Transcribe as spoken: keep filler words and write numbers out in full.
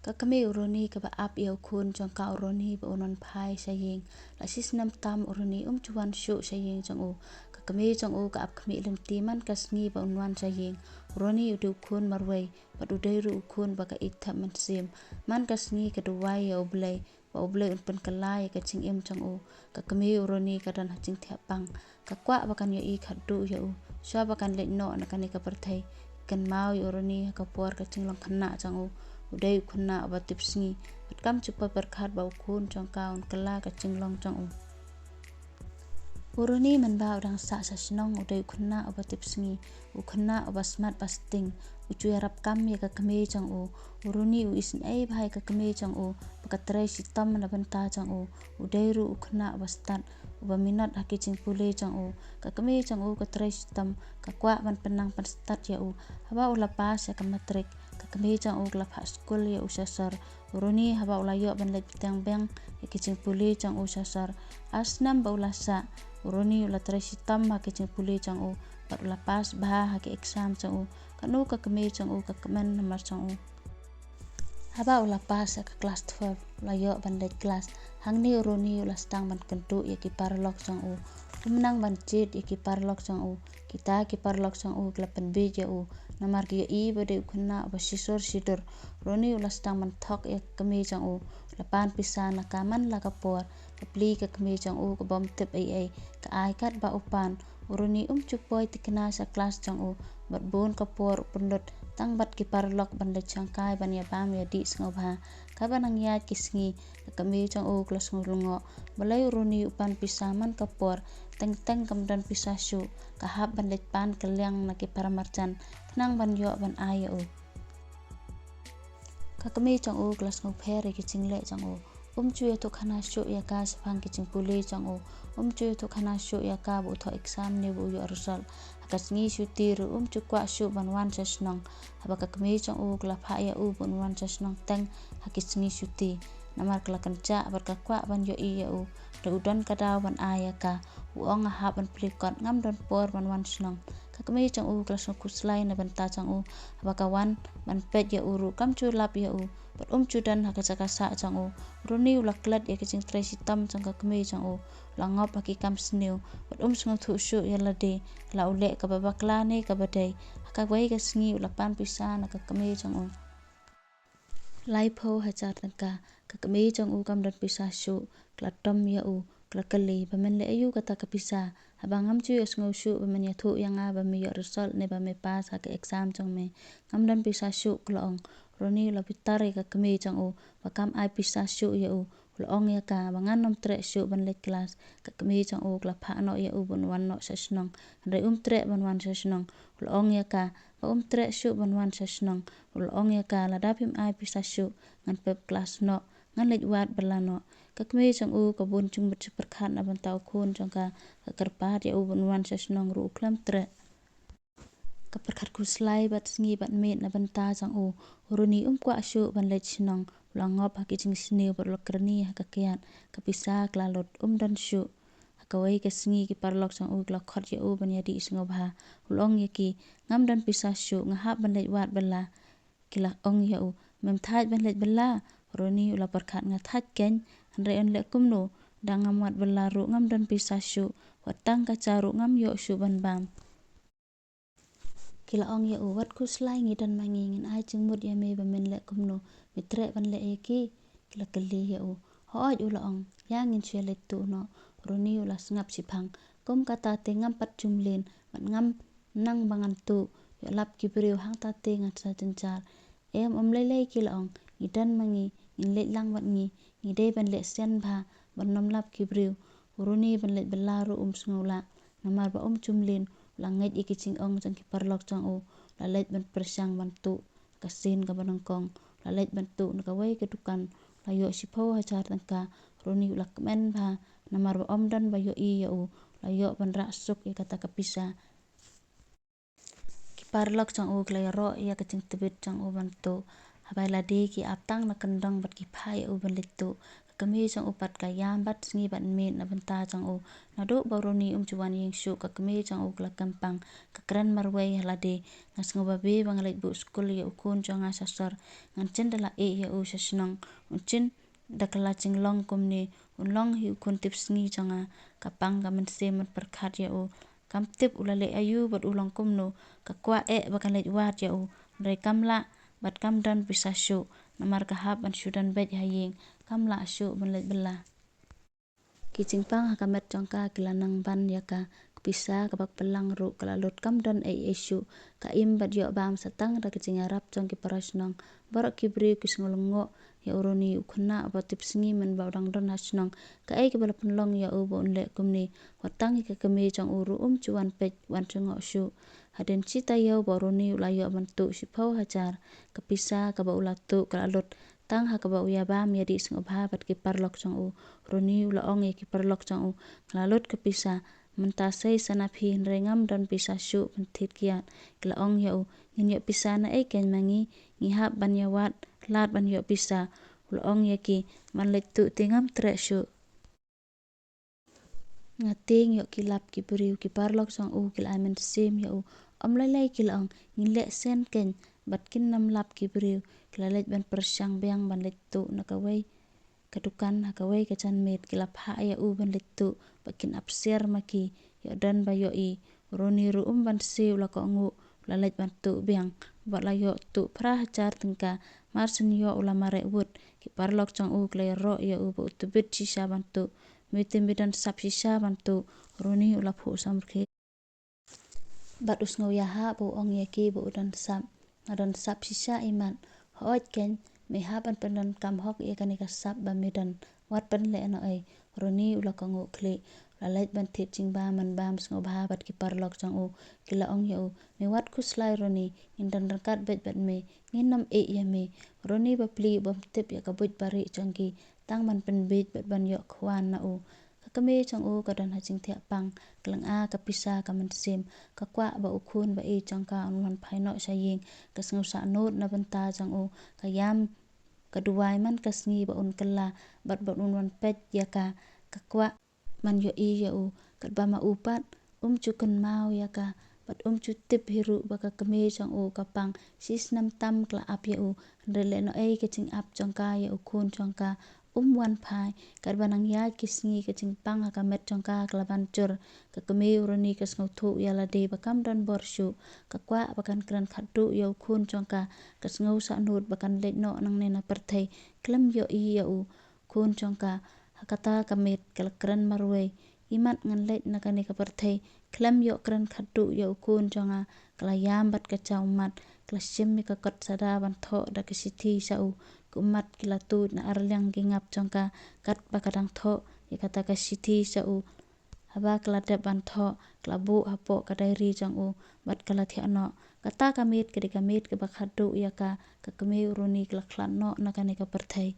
Ka kmie u Roni kaba ap ïa u khun jong ka u Roni ba un wan phai sha ïing. La shisnem tam u Roni um ju wan shuh sha ïing jong u. Ka kmie jong u ka ap khmih lynti man ka sngi ba un wan sha ïing. U Roni u dei u khun marwei bad u dei ruh u khun ba ka ïeit thep mynsiem. Man ka sngi ka duwai ïa U Blei ba U Blei un pynkylla ïa ka jingim jong u. Ka kmie u Roni ka don ha jingthiah pang. Ka kwah ba kan ïohi khatduh ïa u shuwa ba kan leit noh na kane ka pyrthei. Kynmaw ïa u Roni ha ka por ka jinglong khynnah jong u. U dei u khynnah uba tipsngi bad kam ju pyrkhat ba u khun jong ka un kylla ka jinglong jong u. U Roni mynba u dang sah sha shnong u dei u khynnah uba tipsngi, u khynnah uba smat ba sting. U ju ïarap kam ïa ka kmie jong u. U Roni u isynei bha ïa ka kmie jong u ba ka trei shitom na bynta jong u. U dei ruh u khynnah uba stad, uba minot ha ki jingpule jong u. Ka kmie jong u ka trei shitom, ka kwah ban pynnang pynstad ïa u. Haba u la pass ïa ka matrik, ka kmie jong u ka la phah skul ïa u sha sor. U Roni haba u la ïoh ban leit bteng beng ïa ki jingpule jong u sha sor. Ar snem ba u la sah, u Roni u la trei shitom ha ki jingpule jong u bad u la pass bha ha ki exam jong u. Kano ka kmie jong u ka kmen namar jong u. Haba u la pass ïa ka klas twelve, u la ïoh ban leit klas. Hangne u Roni u la sdang ban kynduh ïa ki paralok jong u. Um nang ban jied ïa ki paralok jong u. Kita ki paralok jong u ki la pynbiej ïa u namar ki ïohi ba dei u khynnah uba shisur shidur. U Roni u la sdang ban thok ïa ka kmie jong u. U la pan pisa na ka man la ka por. Ka plie ka kmie jong u kaba ym tip ei ei. Ka ai katba u pan. U Roni um ju poi thikna sha klas jong u bad bun ka por u pynlut tang bad ki paralok ban leit shangkai ban ïabam ïadih sngewbha. Kaba nang ïaid ki sngi, ka kmie jong u ka la sngew lyngngoh. Balei u Roni u pan pisa man ka por? Teng teng kam don pisa shuh. Ka hap ban leit pan kylliang na ki paramarjan khnang ban ïoh ban ai ïa u. Ka kmie jong u ka la sngewpher ïa ki jingleh jong u. Um ju ïathuhkhana shuh ïa ka shaphang ki jingpule jong u. Um ju ïathuhkhana shuh ïa ka ba u thoh exam ne ba u ïoh result. Ha ka sngi shuti ruh um ju kwah shuh ban wan sha shnong. Haba ka kmie jong u ka la phah ïa u ban wan sha shnong teng ha ki sngi shuti. Namar ka la kynjah bad ka kwah ban ïohi ïa u. Hynrei u don ka daw ban ai ïa ka. U ong nga hap ban plie kot, ngam don por ban wan shnong. Ka kmie jong u ka la sngewkhuslai na bynta jong u. Haba ka wan ban peit ïa u ruh kam ju lap ïa u. Bad um ju don ha ka jaka sah jong u. U Roni u la klet ïa ka jingtrei shitom jong ka kmie jong u. U la ngop ha ki kam sniew bad um sngewthuh shuh ïa lade. La u leh kaba bakla ne kaba dei. Ha kawei ka sngi u la pan pisa na ka kmie jong u. Laiphew hajar tyngka. Ka kmie jong u kam don pisa shuh. Ka la tom ïa u. Ka la kylli, ba men leh aïu kata ka pisa? Haba ngam ju ïohsngew shuh ba men ïathuh ïa nga ba me ïoh result ne ba me pass ha ka exam jong me. Ngam don pisa shuh, ka la ong. U Roni u la bitar ïa ka kmie jong u ba kam ai pisa shuh ïa u. U la ong ïa ka ba ngan ym treh shuh ban leit klas. Ka kmie jong u ka la phah noh ïa u ban wan noh sha shnong. Hynrei um treh ban wan sha shnong. U la ong ïa ka ba um treh shuh ban wan sha shnong. U la ong ïa ka lada phim ai pisa shuh ngan pep klas noh, ngan leit wad bylla noh. Ka kmie jong u ka bun jingmut jingpyrkhat na bynta u khun jong ka. Ka kyrpad ïa u ban wan sha shnong ruh u khlem treh. Ka pyrkhat khuslai bad sngi bad miet na bynta jong u. U Roni um kwah shuh ban leit shnong. U la ngop ha ki jingsniew bad u la kyrni ha ka kiad. Ka pisa ka la lut, um don shuh. Ha kawei ka sngi ki paralok jong u ki la khot ïa u ban ïadih sngewbha. U la ong ïa ki, ngam don pisa shuh, nga hap ban leit wad bylla. Ki la ong ïa u, mem thait ban leit bylla? U Roni u la pyrkhat, nga thait keiñ, hynrei yn leh kumno? Da ngam wad bylla ruh ngam don pisa shuh, wat tang ka cha ruh ngam ïoh shuh ban bam. Ki la ong ïa u, wat khuslai, ngi don ma ngi, ngin ai jingmut ïa me ba men leh kumno, me treh ban leh ïa ki? Ki la kylli ïa u. Hooid, u la ong, ïa ngin shu ïaleit tuh noh. U Roni u la sngap shiphang. Kum kata te ngam pat ju mlien bad ngam nang ba ngan tuh. Ïoh lap ki briew hangta te ngan sa jynjar. Em, ym lei lei, ki la ong, ngi don ma ngi, ngin leit lang bad ngi, ngi dei ban leh sian bha ban ym lap ki briew. U Roni ban leit bylla ruh um sngew lah namar ba um ju mlien. U la ngeit ïa ki jingong jong ki paralok jong u. U la leit ban pyrshang ban tuh. Ka sien kaba nyngkong u la leit ban tuh na kawei ka dukan. U la ïoh shiphew hajar tyngka. U Roni u la kmen bha namar ba ym don ba ïohi ïa u. U la ïoh ban rah suk ïa kata ka pisa. Ki paralok jong u ki la ïaroh ïa ka jingtbit jong u ban tuh. Haba ïa lade ki ap tang na kyndong bad ki phah ïa u ban leit tuh. Kmie jong u pat ka ïam bad sngi bad miet na bynta jong u. Naduh ba u Roni um ju wan ïing shuh, ka kmie jong u ka la kyrpang, ka kren marwei ha lade. Nga sngewbha ba nga leit buh skul ïa u khun jong nga sha sor. Ngan shim da la ïeh ïa u sha shnong. Un shim da ka la jinglong kumne, un long hi u khun tipsngi jong nga. Ka pang ka mynsiem ban pyrkhat ïa u. Kam tip u la leh aïu bad u long kumno. Ka kwah eh ba kan leit wad ïa u. Hynrei kam lah bad kam don pisa shuh. Namar ka hap ban shu don beit ha ïing. Kam lah shuh ban leit bylla. Ki jingpang ha ka met jong ka ki la nang ban ïa ka. Ka pisa kaba pynlang ruh ka la lut, kam don ei ei shuh. Ka im bad ïoh bam sa tang da ka jingïarap jong ki para shnong. Baroh ki briew ki sngew lyngngoh ïa u Roni, u khynnah uba tipsngi mynba u dang don ha shnong. Kaei kaba la pynlong ïa u ba un leh kumne. Wat tang ïa ka kmie jong u ruh um ju wan peit wan jngoh shuh. Hadien shi taïew ba u Roni u la ïoh ban tuh shiphew hajar. Ka pisa kaba u la tuh ka la lut tang ha kaba u ïa bam ïa dih sngewbha bad ki paralok jong u. Roni u la ong ïa ki paralok jong u, nga la lut ka pisa. Mynta sei sa nap hi, hynrei ngam don pisa shuh ban thied kiad. Ki la ong ïa u, ngin ïoh pisa na ei kein ma ngi, ngi hap ban ïa wad lad ban ïoh pisa. U la ong ïa ki, man leit tuh te ngam treh shuh. Nga tieng ïoh ki lap ki briew, ki paralok jong u ki la ai mynsiem ïa u. Ym lei lei ki la ong, ngin leh shen kein, bad kin nym lap ki briew. Ki la leit ban pyrshang biang ban leit tuh na kawei ka dukan ha kawei ka janmiet. Ki la phah ïa u ban leit tuh ba kin ap siar ma ki, ïoh don ba ïohi. U Roni ruh um ban siew, u la kohnguh, u la leit ban tuh biang. Bad la ïoh tuh phra hajar tyngka. Mar shen ïoh u la mareh wut. Ki paralok jong u ki la ïaroh ïa u ba u tbit shisha ban tuh. Me te me don sap shisha ban tuh. U Roni u la phuh samrkhie. Bad u sngew ïahap ba u ong ïa ki ba u don sap. Nga don sap shisha imat. Hooid kein, me hap ban pyndonkam hok ïa kane ka sap ba me don. Wat pynlehnohei. U Roni u la kohnguh khlieh. U la leit ban thied jingbam ban bam sngewbha bad ki paralok jong u. Ki la ong ïa u, me wat khuslai Roni, ngin don ryngkat beit bad me, ngin nym ïeh ïa me. U Roni bapli u bym tip ïa ka buit barieh jong ki, tang ban pynbiej bad ban ïoh khwan na u. Ka kmie jong u ka don ha jingthiah pang, ka lynga ka pisa ka mynsiem. Ka kwah ba u khun ba ïeit jong ka un wan phai noh sha ïing. Ka sngew sahnud na bynta jong u. Ka ïam ka duwai man ka sngi ba un kylla bad ba un wan peit ïa ka. Ka kwah ban ïohi ïa u. Katba ma u pat um ju kynmaw ïa ka, bad um ju tip hi ruh ba ka kmie jong u ka pang. Shi snem tam ka la ap ïa u. Hynrei lehnohei ka jingap jong ka ïa u khun jong ka um wan phai. Katba nang ïaid ki sngi, ka jingpang ha ka met jong ka ka la ban jur. Ka kmie u Roni ka sngewthuh ïa lade ba kam don bor shuh. Ka kwah ba kan kren khatduh ïa u khun jong ka. Ka sngew sahnud ba kan leit noh nangne na pyrthei khlem ïohi ïa u khun jong ka. Ha kata ka miet ka la kren marwei, imat ngan leit na kane ka pyrthei khlem ïoh kren khatduh ïa u khun jong nga. Ka la ïam bad ka jaw ummat. Ka la shim ïa ka kot sada ban thoh da ka shithi sha u. Ka ummat ki la tuid na arliang ki ngap jong ka katba ka dang thoh ïa kata ka shithi sha u. Haba ka la dep ban thoh, ka la buh hapoh ka diary jong u bad ka la thiah noh. Kata ka miet ka dei ka miet kaba khatduh ïa ka. Ka kmie u Roni ka la khlad noh na kane ka pyrthei.